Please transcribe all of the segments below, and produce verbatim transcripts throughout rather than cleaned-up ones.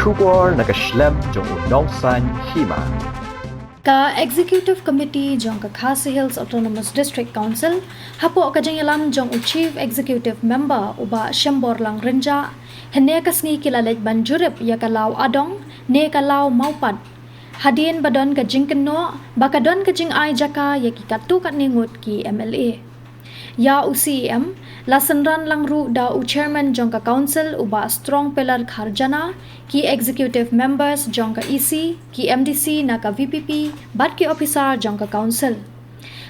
Khubor na ka shlem jong u nongsaiñ hima. Ka Executive Committee jong ka Khasi Hills Autonomous District Council, hapoh ka jingïalam jong u Chief Executive Member u Bah Shemborlang Rynjah, hynne ka sngi ki la leit ban jurip ïa ka Law Adong ne ka Law Mawpat, hadien ba don ka jingkynnoh ba ka don ka jingai jaka ïa ki katto katne ngut ki M L A. Ïa u C E M la synran lang ruh da u Chairman jong ka Council u Bah Strong Pillar Kharjana, ki Executive Members jong ka E C, ki M D C na ka V P P bad ki officer jong ka Council.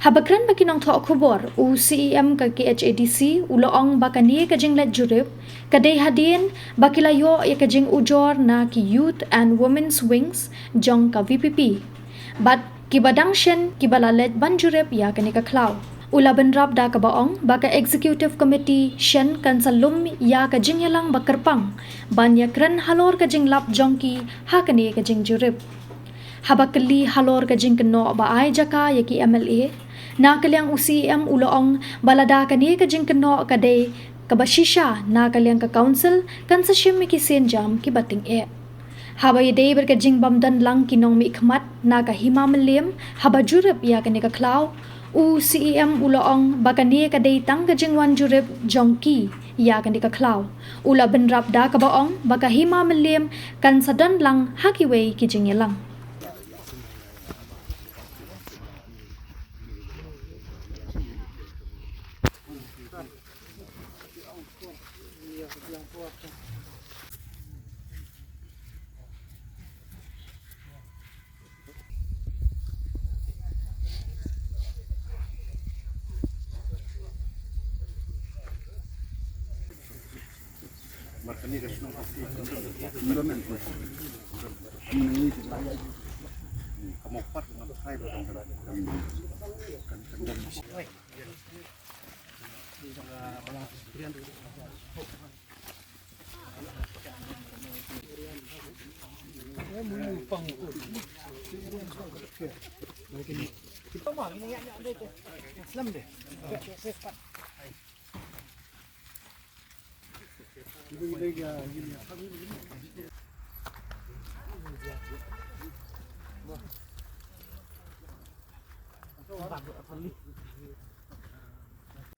Haba kren bad ki nongthoh khubor, u C E M ka K H A D C u la ong ba kane ka jingleit jurip ka dei hadien ba ki la ïoh ïa ka jingujor na ki Youth and Women's Wings jong ka V P P bad kiba dang shen kiba la leit ban jurip ïa kane ka khlaw. U la bynrap da kaba ong ba ka Executive Committee shen kan sa lum ïa ka jingïalang ba kyrpang ban ïakren halor ka jinglap jong ki ha kane ka jingjurip. Haba kylli halor ka jingkynnoh ba ai jaka ïa ki M L A, na ka liang u C E M u la ong ba lada kane ka jingkynnoh ka dei kaba shisha, na ka liang ka Council kan sa shim ïa ki sienjam kiba tyngeh. Haba ïadei bad ka jingbym don lang ki nongmihkhmat na ka Hima Mylliem haba jurip ïa kane ka khlaw, u C E M u la ong ba kane ka dei tang ka jingwan jurip jong ki ïa kane ka khlaw. U la bynrap da kaba ong ba ka Hima Mylliem kan sa don lang ha kiwei ki jingïalang.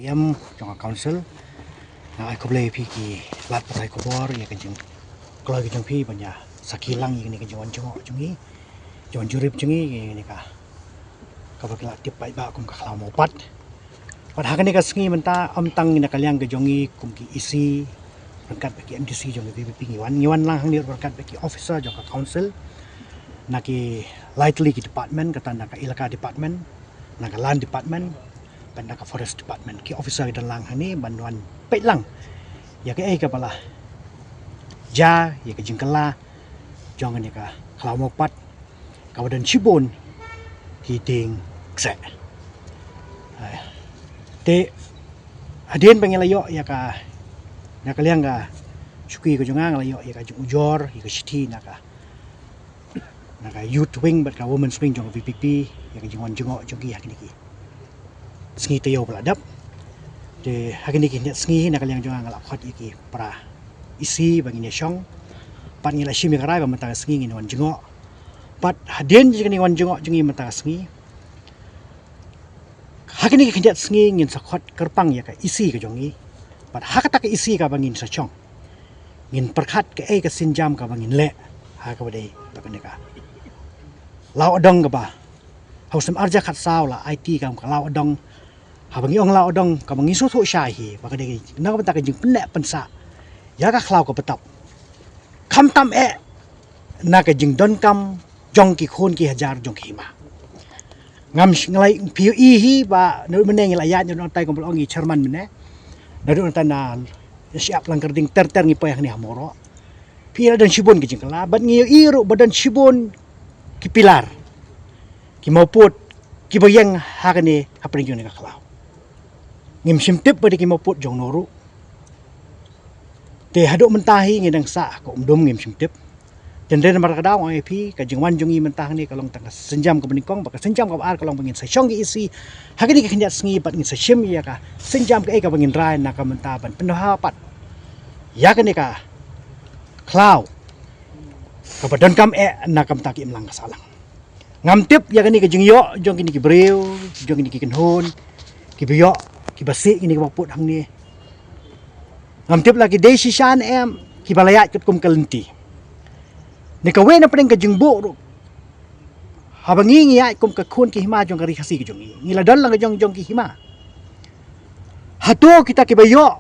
Ïam jong ka Council, nga ai khublei ïa phi ki lad pathai khubor ïa ka jingkloi ka jong phi ban ïa sakhi lang ïa kane ka jingwan jngoh jong ngi, jingwan jurip jong ngi ïa kane ka, kaba ki la tip paidbah kum ka Khlaw Mawpat. Bad ha kane ka sngi mynta, ym tang na ka liang ka jong ngi kum ki E C ryngkat bad ki M D C jong ka V P P ngi wan, ngi wan lang hangne ryngkat bad ki officer jong ka Council na ki lai tylli ki department, kata na ka Elaka Department, na ka Land Department bad na ka Forest Department. Ki officer ki don lang hangne ban wan peit lang ïa kaei kaba la jia, ïa ka jingkylla jong kane ka Khlaw Mawpat kaba don shibun ki dieng kseh. Ai. Te hadien ba ngi la ïoh ïa ka, na ka liang ka shuki ka jong nga, nga la ïoh ïa ka jingujor, ïa ka shithi na ka, na ka Youth Wing bad ka Women's Wing jong ka V P P ïa ka jingwan jngoh jong ki ha kine ki sngi taïew ba la dep. Te ha kine ki khyndiat sngi na ka liang jong nga, nga la khot ïa ki para E C ba ngin ïa shong. Bad ngi la shim ïa ka rai ba mynta ka sngi ngin wan jngoh. Bad hadien jong kane ka wan jngoh jong ngi mynta ka sngi, ha kine ki khyndiat sngi ngin sa khot kyrpang ïa ka E C ka jong ngi. Bad ha kata ka E C kaba ngin sa shong, ngin pyrkhat kaei ka sienjam kaba ngin leh ha kaba dei bad kane ka Law Adong kaba ha u snem arhajar khatsaw la aiti kam ka Law Adong. Haba ngi ong Law Adong kaba ngi sngewthuh shai hi ba ka dei na ka bynta ka jingpynneh pynsah ïa ka khlaw ka btap, khamtam eh na ka jingdonkam jong ki khun ki hajar jong ki hima. Ngam sh-, nglai phi ïohi hi ba naduh mynne ngi la ïaid, naduh nangtai kumba la ong i chairman mynne, naduh nangtai na Shyiap Langkyrding ter ter ngi poi hangne ha Mawroh. Phi la don shibun ki jingkylla bad ngi ïohi ruh ba don shibun ki pilar, ki mawpud kiba ïeng ha kane hapdeng jong kane ka khlaw. Ngim shym tip ba dei ki mawpud jong no ruh. Te haduh mynta hi ngi dang sah ka umdum, ngim shym tip. Te hynrei namar kata nga ong ïa phi, ka jingwan jong ngi mynta hangne ka long tang ka sienjam kaba nyngkong, bad ka sienjam kaba ar ka long ba ngin sa shong ki E C ha kine ki khyndiat sngi bad ngin sa shim ïa ka sienjam kaei kaba ngin rai na ka bynta ban pyndonkam pat ïa kane ka khlaw Kaba donkam eh na ka bynta ki imlang ka sahlang. Ngam tip ïa kane ka jingïoh jong kine ki briew, jong kine ki kynhun, kiba ïoh, kiba sih kine kiba put hangne. Ngam tip la ki dei shisha ne em, kiba la ïaid katkum ka lynti. Ne kawei na pdeng ka jingbuh ruh, haba ngi ngi ïaid kum ka khun ki hima jong ka ri Khasi ka jong ngi, ngi la don la ka jong jong ki hima. Hato kita kiba ïoh,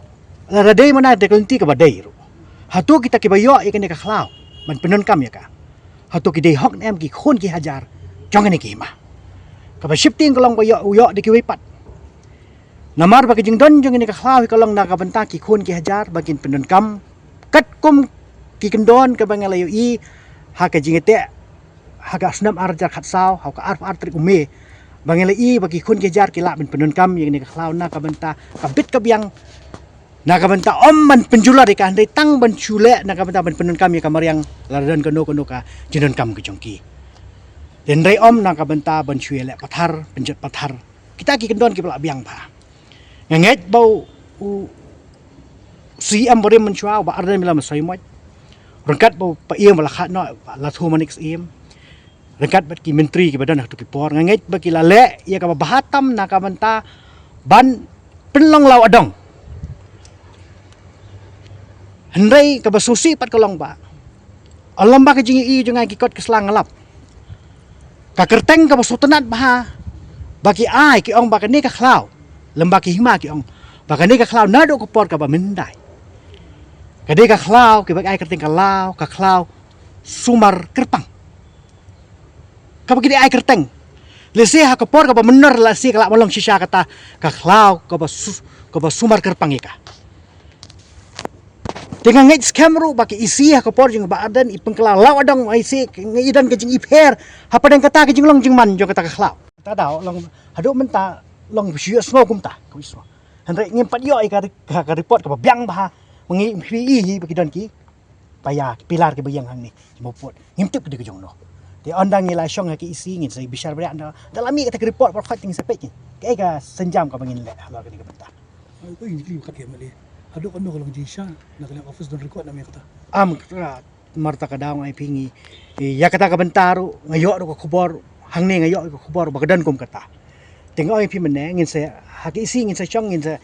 lada dei mynta da ka lynti kaba dei ruh, hato kita kiba ïoh ïa kane ka khlaw ban pyndonkam ïa ka, hato ki dei hok ne em ki khun ki hajar jong kane ki hima? Kaba sheptieng ka long ba ïoh, ïoh da kiwei pat. Namar ba ka jingdon jong kane ka khlaw hi ka long na ka bynta ki khun ki hajar ba kin pyndonkam katkum ki kyndon kaba ngi la ïohi ha ka jingïateh ha ka snem ar hajar khatsaw, ha ka arphew ar tarik u May, ba ngi la ïohi ba ki khun ki hajar ki lah ban pyndonkam ïa kane ka khlaw na ka bynta ka bit ka biang, na ka bynta ym ban pynjulor ïa ka, hynrei tang ban shu leh na ka bynta ban pyndonkam ïa ka mariang, la don kano kano ka jingdonkam ka jong ki. Hynrei ym na ka bynta ban shu ïaleh pathar, pynjot pathar. Kita ki kyndon kiba la biang bha. Nga ngeit ba u, u C M barim mynshuwa, Bah Ardent Miller Basaiawmoit, ryngkat bad u Paiem ba la khadnoh, Bah Lathumanik Syiem, ryngkat bad ki myntri kiba don ha kito ki por, nga ngeit ba ki la leh ïa kaba bha tam na ka bynta ban pynlong law adong. Hynrei kaba sngewsih pat ka long ba, lem bad ka jingïohi jong nga, ki kot ki sla nga lap, ka kyrteng kaba sngewtynnat bha ba ki ai, ki ong ba kane ka khlaw, lem bad ki hima ki ong ba kane ka khlaw naduh ka por kaba myndai, ka dei ka khlaw, kiba ai kyrteng ka law, ka khlaw sumar kyrpang. Kaba ki dei ai kyrteng. Lehse ha ka por kaba mynnor lehse ka lah ban long shisha kata ka khlaw kaba su-, kaba sumar kyrpang ïa ka. Te nga ngeit skhem ruh ba ka E C ha ka por jong Bah Ardent i pynkylla law adong, i C, nga i don ka jingipher hapdeng kata ka jinglong jingman jong kata ka khlaw. Kata daw long haduh mynta long shu ïohsngew kumta, ka ïohsngew. Hynrei ngim pat ïoh ïa ka ri-, ka, ka report kaba biang bha. Ngi phi i hi ba ki don ki ba ïa ki pilar kiba ïeng hangne, kiba put. Ngim tip ka dei ka jong no. Te ynda ngi la shong ha ka E C ngin sa bishar bha ynda, ynda la mih kata ka report baroh khoit te ngin sa peit ki, kaei ka sienjam kaba ngin leh halor kane ka bynta. Ai, ko ngi kli kat ke mali. Haduh katno ka long jingshisha na ka liang office don record na me kata? Am, kata, namar kata ka daw nga ai phi ngi, ïa kata ka bynta ruh nga ïoh ruh ka khubor, hangne nga ïoh ka khubor ba ka don kum kata. Te nga ong ïa phi mynne, ngin sa, ha ka E C ngin sa shong, ngin sa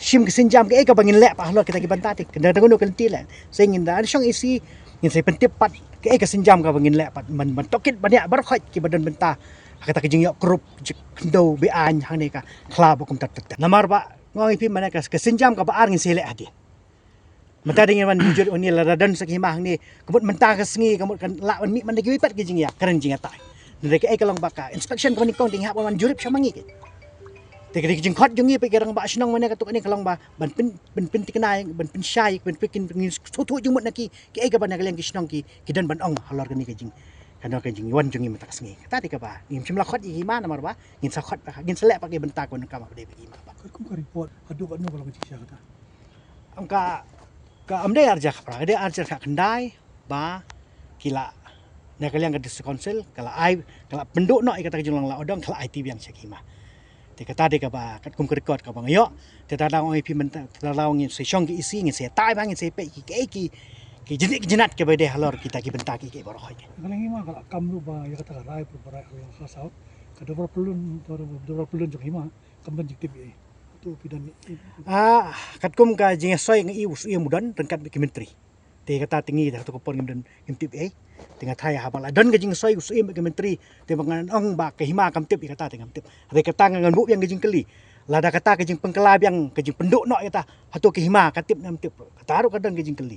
shim ka sienjam kaei kaba ngin leh pat halor kita ki bynta te. Kynda da kano ka lynti leh, sa ngin da shong E C, ngin sa pyntip pat kaei ka sienjam kaba ngin leh pat ban, ban tohkit ban ïa baroh khoit kiba don bynta ha kata ka jingïoh krup, jingkhyndew be-aiñ hangne ka khlaw ba kumta ter ter. Namar ba nga ong ïa phi mynne ka, ka sienjam kaba ar ngin sa leh hadien. Mynta dang ïa wan jurip hangne, lada don sa ki hima hangne, ka mut mynta ka sngi, ka mut kan lah ban mih man da kiwei pat ki jingïakren jingïatai. Hynrei kaei ka long ba ka inspection kaba nyngkong dang ïa hap ban wan jurip sha ma ngi ki. Te ka dei ka jingkhot jong ngi pat ki rangbah shnong mynne katto katne ka long ba ban pyn, ban pynthikna, ban pynshai, ban pynkin, ngin sngewthuh jingmut na ki, kaei kaba na ka liang ki shnong ki, ki don ban ong halor kane ka jing, kane ka jingwan jong ngi mynta ka sngi. Kata dei kaba ngim shym la khot ïa ki hima namar ba ngin sa khot, ngin sa leh pat ki bynta kaba donkam ha ba dei ba ki hima ba. Katkum ka report, haduh katno ka long ka jingshisha kata? Ong ka, ka ym dei ar hajar khatphra, ka dei ar hajar khatkhyndai ba ki la, na ka liang ka District Council ka la ai, ka la pynduh noh ïa kata ka jinglong law adong, ka la aiti biang sha ki hima. Te kata dei kaba katkum ka record kaba nga ïoh. Te lada ong ïa phi mynta, lada ong ngin sa shong ki E C, ngin sa tai ba ngin sa peit ki, ki, ki, ki jingïeit ki jingïeit kiba dei halor kita ki bynta ki, ki baroh. Ka la ngi ma ka la kam ruh ba ïa kata ka rai pur ba rai halor ka saw. Ka dei ba pylun, ba dei ba pylun jong hima. Kam don jingtip ei. Tu phi don ei. Ah, katkum ka jingïasoi nga i u Syiem u don ryngkat bad ki myntri. Te kata te ngi da tu ka por ngim don, ngim tip ei. Te nga tharai haba la don ka jingïasoi u Syiem bad ki myntri, te ba ngan ong ba ka hima kam tip ïa kata te ngam tip. Hynrei kata ngan buh biang ka jingkylli. Lada kata ka jingpynkylla biang, ka jingpynduh noh ïa kata, hato ka hima ka tip ne em tip. Kata ruh ka don ka jingkylli.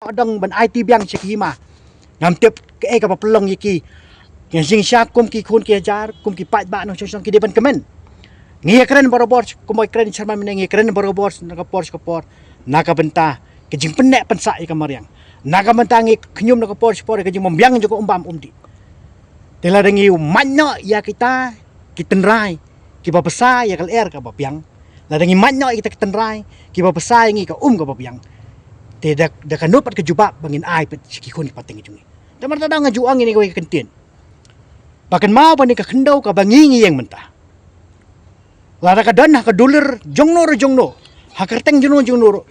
Adong ban aiti biang sha ki hima. Ngam tip kaei kaba pynlong ïa ki. Ngi jingshisha kum ki khun ki hajar, kum ki paidbah nongshong shnong ki dei ban kmen. Ngi ïakren barabor, kum ba ïakren chairman mynne, ngi ïakren barabor na ka por sha ka por, na ka bynta ka jingpynneh pynsah ïa ka mariang. Na ka bynta ngi khñium na ka por sha ka por ïa ka jingbym biang jong ka um bam um dih. Te lada ngi mait noh ïa kita ki tynrai kiba bsa ïa ka lyer kaba biang, lada ngi mait noh ïa kita ki tynrai kiba bsa ïa ngi ka um kaba biang, te da, da kano pat ka jubab ba ngin ai pat sha ki khun ki pateng jong ngi? Te namar kata nga ju ong ïa kane kawei ka kyntien. Ba kynmaw ba kane ka khyndew kaba ngi ngi ïeng mynta, lada ka don ha ka dulir jong no ruh jong no, ha ka kyrteng jong no jong no ruh,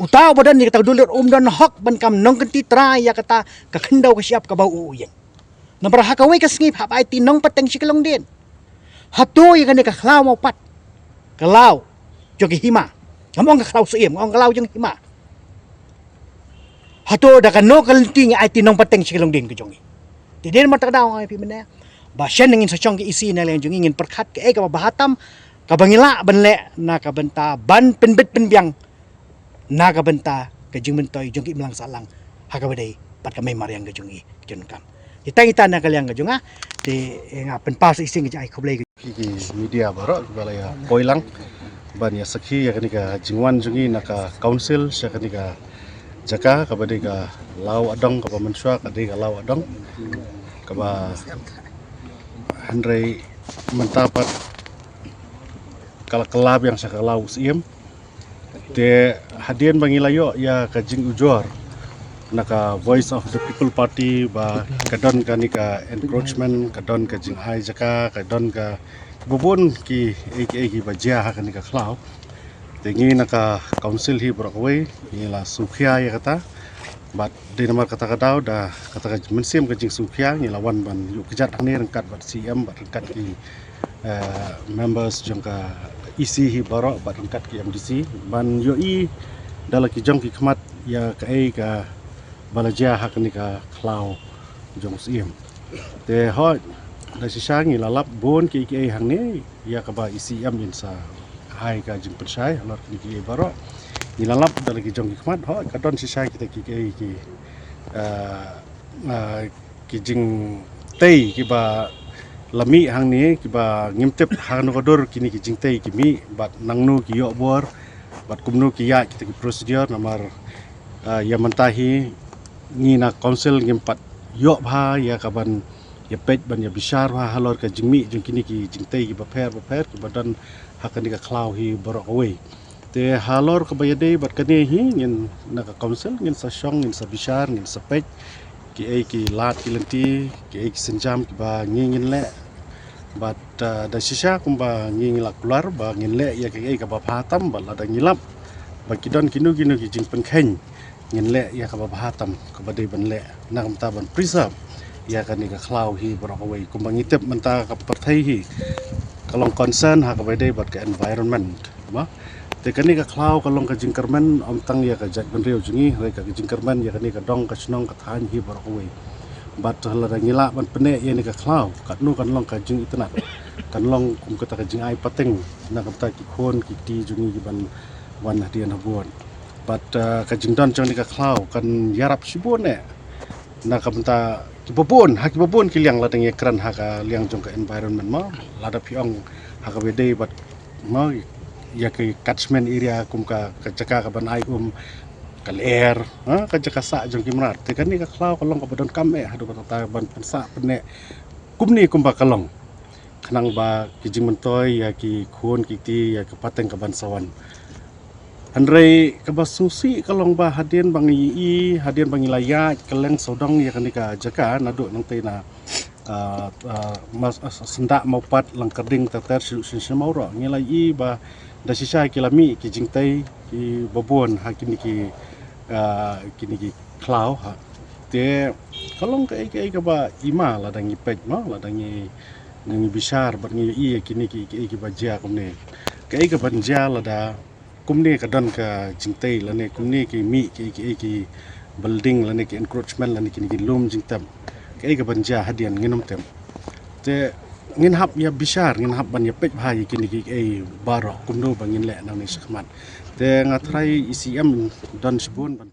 Uta uba don ïa kata ka dulir um don hok ban kam nongkynti trai ïa kata ka khyndew ka shyiap kaba u ïeng. Namar ha kawei ka sngi hap aiti nongpateng shi kyllong dien. Hato ïa kane ka khlaw mawpat, ka law jong ki hima, ngam ong ka khlaw siem, nga ong ka law jong hima. Hato da kano ka lynti ngi aiti nongpateng shi kyllong dien ka jong ngi. Te dei namar kata ka daw nga ong ïa phi mynne ba shen ngin sa shong ka E C na liang jong ngi, ngin pyrkhat kaei kaba bha tam kaba ngi lah ban leh na ka bynta ban pynbit pynbiang na ka bynta ka jingmyntoi jong ki imlang sahlang ha kaba dei bad ka mei mariang ka jong ngi ka jong kam. Te tang ita na ka liang ka jong nga, te nga pynpaw sa shisien ka jingai khublei ki, ki media baroh kiba la ïa poi lang ban ïa sakhi ïa kane ka jingwan jong ngi na ka council sha kane ka jaka kaba dei ka Law Adong, kaba mynshuwa ka dei ka Law Adong, kaba hynrei mynta pat ka la kylla biang sha ka Law Syiem. Te hadien ba ngi la ïoh ïa ka jingujor na ka Voice of the People Party ba ka don kane ka encroachment, ka don ka jingai jaka, ka don ka bun kiei kiei kiba jia ha kane ka khlaw. Te ngi na ka council hi baroh kawei ngi la sngewkhia ïa kata. Bad dei namar kata ka daw da kata ka mynsiem ka jingsngewkhia ngi la wan ban ïuh kjat hangne ryngkat bad C M bad ryngkat ki, eh, members jong ka E C hi baroh bad ryngkat ki M D C ban ïohi da la ki jong ki khmat ïa kaei kaba la jia ha kane ka khlaw jong Syiem. Te hooid, da shisha ngi la lap bun kiei kiei hangne ïa kaba E C M in sa ai ka jingpynshai halor kine kiei baroh. Ngi la lap da la ki jong ki khmat, hooid ka don shisha kita kiei kiei ki, eh, eh, ki jingtei kiba la mih hangne kiba ngim tip ha kano ka dur kine ki jingtei ki mih bad nangno ki ïoh bor bad kumno ki ïaid kita ki procedure. Namar, eh, ïa mynta hi ngi na council ngim pat ïoh bha ïa kaban ïa peit ban ïa bishar bha halor ka jingmih jong kine ki jingtei kiba pher ba pher kiba don ha kane ka khlaw hi baroh kawei. Te halor kaba ïadei bad kane hi ngin na ka council ngin sa shong, ngin sa bishar, ngin sa peit kiei ki lad ki lynti, kiei ki sienjam kiba ngi ngin leh. Bad, ah, da shisha kumba ngi ngi la kular ba ngin leh ïa kaei kaba bha tam bad lada ngi lap ba ki don kino kino ki jingpynkheiñ ngin leh ïa kaba bha tam kaba dei ban leh na ka bynta ban preserve ïa kane ka khlaw hi baroh kawei. Kumba ngi tip mynta ka pyrthei hi ka long concern ha kaba dei bad ka environment, mo. Te kane ka khlaw ka long ka jingkyrmen ym tang ïa ka jaitbynriew jong ngi hynrei ka jingkyrmen ïa kane ka dong ka shnong ka thaiñ hi baroh kawei. Bad lada ngi lah ban pynneh ïa kane ka khlaw katno kan long ka jingitynnad, kan long kum kata ka jingai pateng na ka bynta ki khun ki kti jong ngi kiban wan hadien habud. Bad, eh, ka jingdon jong kane ka khlaw kan ïarap shibun eh na ka bynta kiba bun, ha kiba bun ki liang lada ngi kren ha ka liang jong ka environment, mo. Lada phi ong ha kaba dei bad, mo, ïa ka catchment area kum ka, ka jaka kaban ai um, ka lyer, ha, ka jaka sah jong ki mrad. Te kane ka khlaw ka long kaba donkam eh haduh katta ban pynsah pynneh kumne kumba ka long, khnang ba ki jingmyntoi ïa ki khun ki kti ïa ka pateng kaban sa wan. Hynrei kaba sngewsih ka long ba hadien ba ngi ïohi, hadien ba ngi la ïaid kylleng sawdong ïa kane ka jaka naduh nangtei na, ah, ah, mas, ah, Syndah, Mawpat, Langkyrding, ter ter sha Shin Shin Mawroh, ngi la ïohi ba da shisha ki la mih ki jingtei kiba bun ha kine ki, ah, kine ki khlaw ha. Te ka long kaei kaei kaba i ma lada ngi peit, mo, lada ngi ngi bishar bad ngi ïohi ïa kine ki, ki, kiba jia kumne. Kaei kaban jia lada kumne ka don ka jingtei lane kumne ki mih ki, ki, ki building lane ki encroachment lane kine ki lum jingtep. Kaei kaban jia hadien ngin ym tip. Te ngin hap ïa bishar, ngin hap ban ïa peit bha ïa kine ki, ki baroh kumno ba ngin leh nangne shakhmat. Te nga tharai E C M don shibun ban